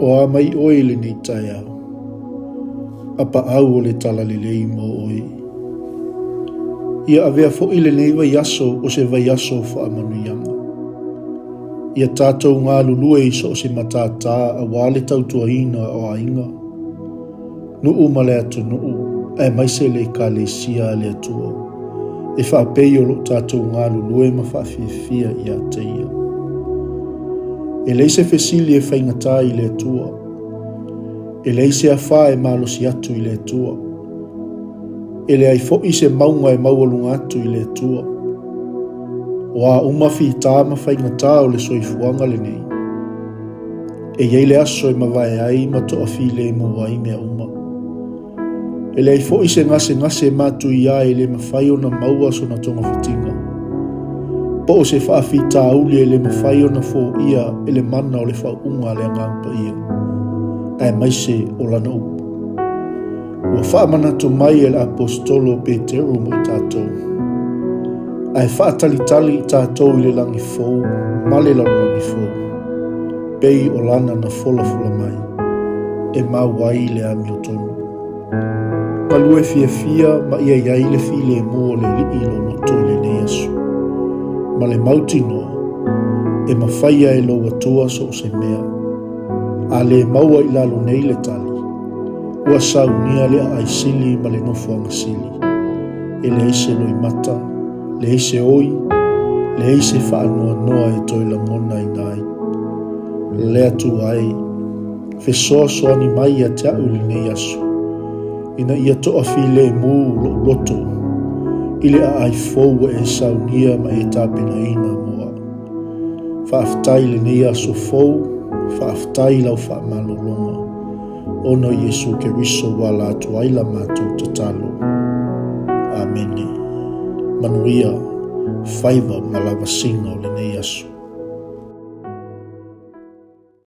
O a mai oe i lenei taeao, a paau o le talalelei mo oe. Ia avea foi lenei vaiaso o se vaiaso o faamanuiaga. Ia tatou galulue i so o se matātā aua le tautuaina o aiga, nuu ma le atunuu aemaise le Ekalesia a le Atua, e faapei o lo o tatou galulue ma faafiafia ia te Ia. E leai se fesili e faigata i le Atua. E leai se afā e malosi atu i le Atua. E leai foi se mauga e maualuga atu i le Atua. O a uma fitā ma faigata o le soifuaga lenei, e i ai le aso e mavae ai ma toafilemu ai mea uma. E leai foi se gasegase matuia e le mafai ona maua sona togafitiga, po o se faafitauli e le mafai ona foia e le mana o le faauuga a le Agaga Paia, aemaise o lana upu. Ua faamanatu mai e le Aposetolo o Peteru mo i tatou, ae faatalitali i tatou i le lagi fou ma le lalolagi fou, pei o lana na folafola mai, e mau ai le amiotonu. Galue fiafia ma ia i ai le filemu o le Alii i lou loto i lenei aso, ma le mautinoa, e mafaia e lou Atua so o se mea. A le maua i lalo nei le tali, Ua saunia le aai sili ma le nofoaga sili. E leai se loimata, leai se oi, leai se faanoanoa e toe lagonaina ai. Le Atua e, fesoasoani mai ia te au i lenei aso, ina ia toafilemu lou loto i le aai fou ua e saunia ma e tapenaina mo au. Faafetai i lenei aso fou, faafetai i lau faamalologa. Ona o Iesu Keriso ua ala atu ai la matou tatalo. Amene. Manuia faiva ma lavasiga o lenei aso.